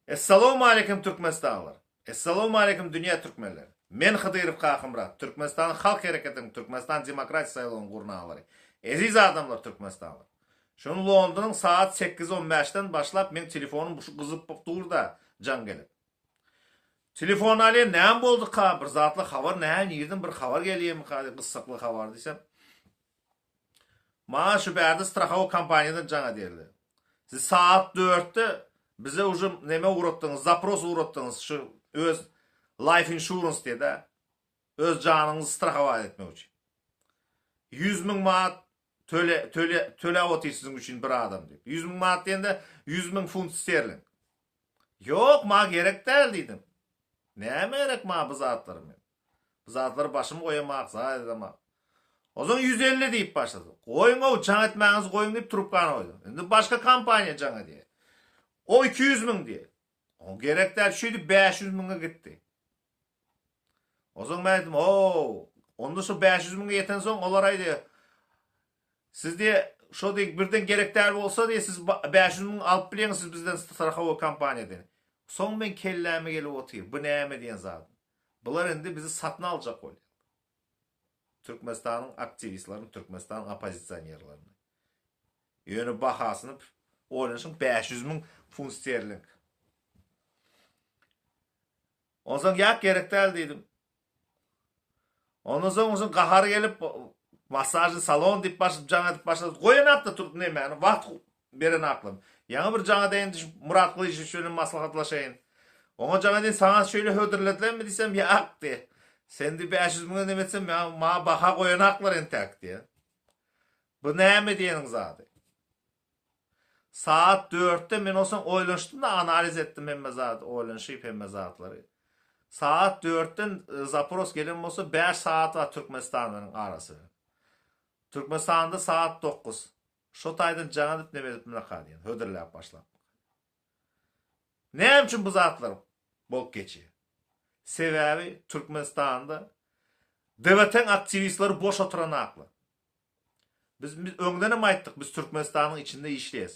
Essalawmaleýkim Türkmenistanlylar! Essalawmaleýkim dünýä türkmenleri! Men Hydyrow Kakymyrat, Türkmenistanyň Halk Hereketiniň Türkmenistan Demokratik saýlawynyň gurnalary. Eziz adamlar Türkmenistanlylar! Şu gün Londonyň saat sekiz on bäşden başlap meň telefonym şu gyzyp dur-da jaň gelip. Telefon alýan näme bolduka bir zatly habar näme nirden bir habar gelýärmika diýip gyssakly habar diýsem. Maňa şu bärde strahowy kompaniýadan jaň edýärler. Siz saat dörtde bize uje neme ugratdyňyz, zapros ugratdyňyz şu öz life insurance diýdi. Öz janyňyzy strahowat etmek üçin. 100 müň manat töle, töle, töläp otyr siziň üçin bir adam diýip. 100 müň manat diýende 100 müň funt sterling. Ýok, maňa gerek däl diýdim. Näme gerek maňa bu zatlar men? Bu zatlary başym goýamak, zat edemak. Ozan 150 diýip başlady. Goýuň-ow, jaň etmäňizi goýuň diýip trubkany goýdum. Indi başga kompaniýa jaň edýär. O 200 müň diýýär. O gerek däl, şeýdip 500 müňe gitdi. Ozan men aýtdym, o, onda şu 500 müňe ýetensoň olar aýdýar, Siz diýe, şo diýip birden gerek däl bolsa diýe siz 500 müň alyp bilýäňiz siz bizden strahowoý kompaniýadan. Soň men kelläme gelip otyr, bu näme diýen zat. Bular indi bizi satyn aljak bolýar. Türkmenistanyň aktiwistlerini, Türkmenistanyň oppozisionerlerini. Ýöne bahasyny oýlanyşyň 500 müň funt sterling. Onsoň ýak gerek däl diýdim. Ondan soň onsoň gahary gelip massažny salon diýip başlap jaň edip başlady. Goýanakda tur nemäni wagt berenaklam. Ýaňy bir jaň edeýin şu Murat Gylyjowiç bilen maslahatlaşaýyn. Oňa jaň edeýin saňa şeýle hödürledilermi diýsem ýak diýe. Sen diý 500 müňe neme etsem ýa maňa baha goýanaklar entäk diýe. Bu näme diýeniň zady. Saat dörtde men onsoň oýlanyşdym-da analiz etdim hemme zady oýlanyşyp hemme zatlary. Saat dörtden zapros gelen bolsa bäş sagat bar Türkmenistan bilen arasy. Türkmenistanda saat dokuz. Şo taýdan jaň edip neme edip münaka diýen hödürläp başlap. Näme üçin bu zatlar bolup geçýär? Sebäbi Türkmenistanda DWT-iň aktiwistleri boş oturanaklar. Biz öňdenem aýtdyk, biz Türkmenistanyň içinde işleýäs.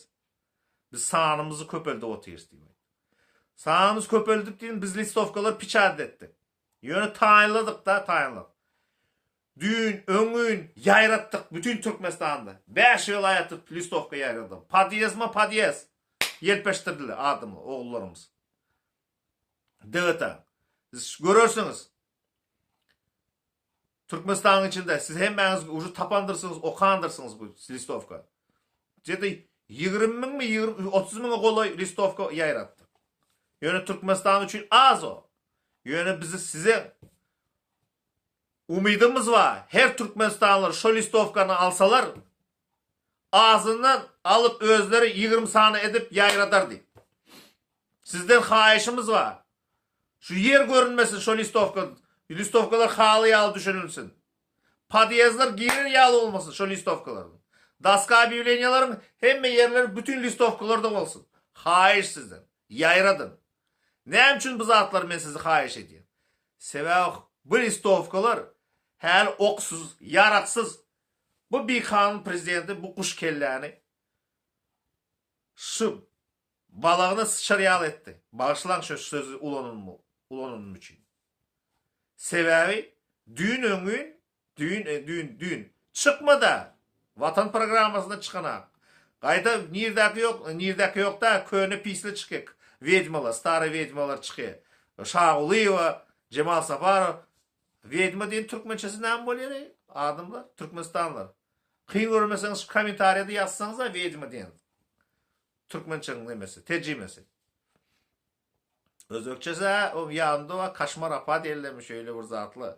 Biz sanymyzy köpeldip otyrys diýip aýtdyk. Sanymyzy köpeldip diýdim, biz listowkalary piçat etdik. Ýöne taýynladyk-da, taýynladyk. Düýn, öňňün ýaýratdyk bütin Türkmenistanda. Bäş welaýatda listowka ýaýradyk. Podýezdma podýezd ýelpeşdirdiler adamlar, ogullarymyz. DGT. Siz görersiňiz. Türkmenistanyň içinde siz hemmäňiz uje tapandyrsyňyz, okandyrsyňyz bu listowka. Gde-to 20 müňmi, 20, 30 müňe golaý listowka ýaýratdyk. Ýöne Türkmenistan üçin az o. Ýöne bizi size umydymyz bar. Her türkmenistanlylar şo listowkany alsalar, azyndan alyp özleri 20 sany edip ýaýradar diýip. Sizden haýyşymyz bar. Şu ýer görünmesin şo listowka. Listowkalar haly ýaly düşürilsin. Podýezdler girer ýaly bolmasyn şo listowkalardan. Doska obýawleniýalaryň hemme ýerleri bütin listowkalarda bolsun. Haýyş sizden. Ýaýradyň. Näme üçin bu zatlary men sizi haýyş edýän? Sebäbi bu listowkalar häli oksuz, ýaraksyz bu bikanun prezidenti bu guş kelläni şu Balagyna syçar ýaly etdi. Bagyşlaň şu sözi ulanynym üçin. Sebäbi düýn öňňün, düýn, düýn, düýn çykmada Watan programmasynda çykanak. Gaýta nirdäki ýok, nirdäki ýok da köne pisli çykyk. Wedmalar, stary wedmalar çyky. Şagulyýewa, Jemal Saparow. Wedma diýen türkmençesi näme bolýar eý, adamlar, türkmenistanlylar? Kyn görmeseňiz şu kommentariýada ýazsaňyza wedma diýen. Türkmençäniň nemesi, terjimesi. Özbekçesi o ýanynda bar, kaşmar apa diýilemi şeýle bir zatlar.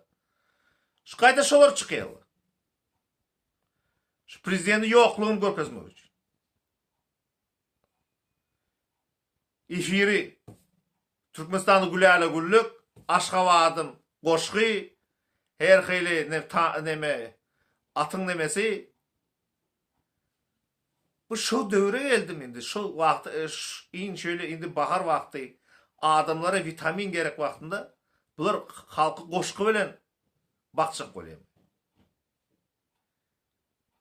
Şu gaýta şolar çykýarlar. Şu prezidentiň ýoklugyny görkezmek üçin. Efiri Türkmenistanda güläle güllük, Aşgabadym goşgy, her hili neme atyň nemesi Bu şo döwre geldim indi şo wagty iň şeýle indi bahar wagty adamlara witamin gerek wagtynda bular halky goşgy bilen bakjak bolýar.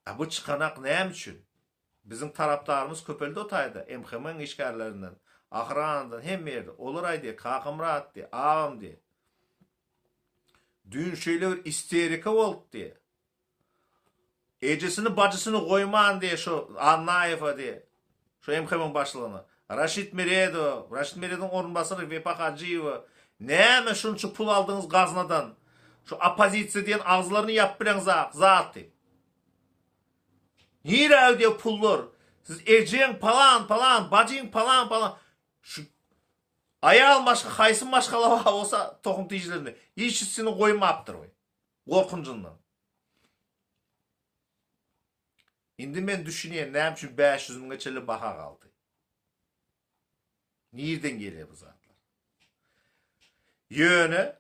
A bu çykanak näme üçin? Biziň tarapdarymyz köpeldi o taýda MHM-iň işgärlerinden. Ahranadan hemme ýerde. Olar aýdýar, Kakamyrat diýýär, agam diýýär. Düýn şeýle bir isterika boldy diýýär. Ejesini bajysyny goýman diýýär şu Annaýewa diýýär. Şu MHM-iň başlygyna. Raşid Meredowa, Raşid Meredowyň orunbasary Wepa Hajyýewa, näme şunça pul aldyňyz gaznadan? Şu oppozisiýa diýen agzlaryny ýapyp bileňzak zat diýip. Nirä gidýär pullar? Siz ejeň palan palan, bajyň palan palan. Şu aýal başga haýsy maşgala bar bolsa tohum tijilerinde hiç-hiçsini goýmapdyr we gorkunjyndan. Indi men düşünýän näme üçin 500 müňe çenli baha galdy. Nirden gelýär bu zatlar? Ýöne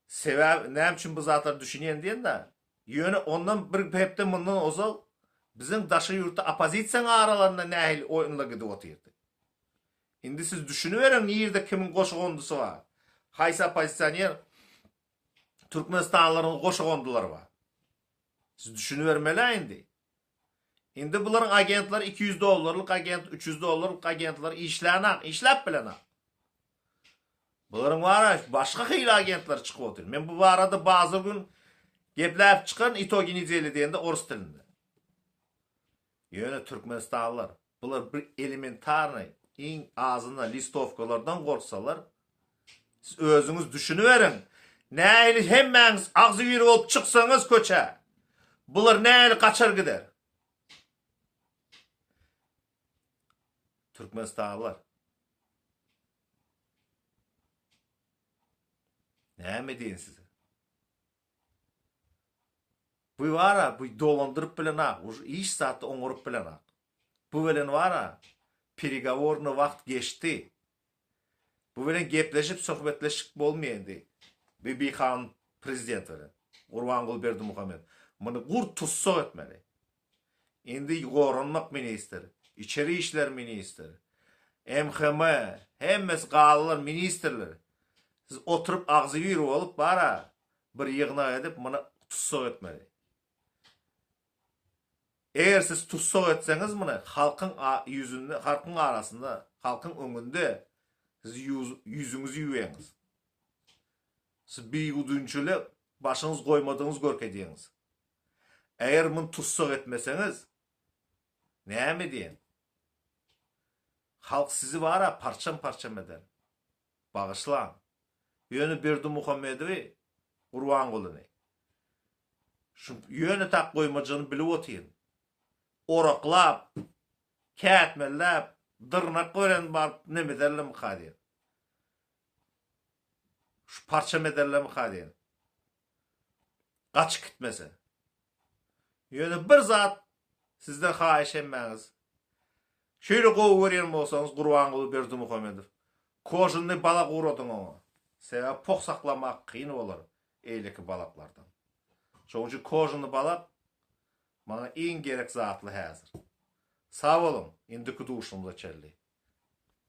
Sebäbi näme üçin bu zatlary düşünýän diýende, ýöne ondan bir hepde mundan ozal biziň daşary ýurtda oppozisiýaň aralarynda nähili oýunlar gidip otyrdy. Indi siz düşüniberiň nirde kimiň goşagondysy bar. Haýsy oppozisioner türkmenistanlylaryň goşagondylary bar. Siz düşünibermeli indi. Indi bularyň agentleri 200 dollarlyk agent, 300 dollarlyk agentler işlänak, işläp bilenak. Bularyň bara başga hili agentler çykyp otyr. Men bu barada bazar gün gepläp çykan itogi nedeli diýende orus dilinde. Ýöne türkmenistanlylar bular bir elementarnyý iň azyndan listowkalardan gorksalar siz özüňiz düşüniberiň. Nähili hemmäňiz agzybir bolup çyksaňyz köçä bular nähili gaçar gider. Türkmenistanlylar Näme diýen size? Bu bara bu dolandyryp bilenak, už iş zatda oňaryp bilenak. Bu bilen bara peregoworny wagt geçdi. Bu bilen gepleşip söhbetleşik bolmaýar indi. Bu bikanun prezident bilen. Gurbanguly Berdimuhamedow. Muny gurt tussag etmeli. Indi goranmak ministr, içeri işler ministr, MHM, hemmesi galylar ministrler. Siz oturyp agzybir bolup bara bir ýygnak edip muny tussag etmeli. Eger siz tussag etseňiz muny halkyň ýüzünde, halkyň arasynda, halkyň öňünde siz ýüzüňizi ýuwaýaňyz. Siz bigudunçylyk başyňyz goýmadygyňyz görkezýäňiz. Eger muny tussag etmeseňiz, näme diýen? Halk sizi bar-a parçam-parçam eder. Bagyşlaň. Ýöne Berdimuhamedowy, Gurbangulyny şu ýöne tak goýmajagyny bilip otyryn. Oraklap, kätmenläp, dyrnak bilen baryp neme ederlermika diýen. Şu parçam ederlermika diýen. Gaçyp gitmese. Ýöne bir zat sizden haýyş hemmäňiz. Şeýle gowy görýän bolsaňyz Gurbanguly Berdimuhamedow. Kožunny balak ugradyň oňa. Sebäbi poh saklamak kyn bolar eýleki balaklardan. Şoň üçin kožunny balak maňa iň gerek zatly häzir. Sag boluň, indiki duşumyza çenli.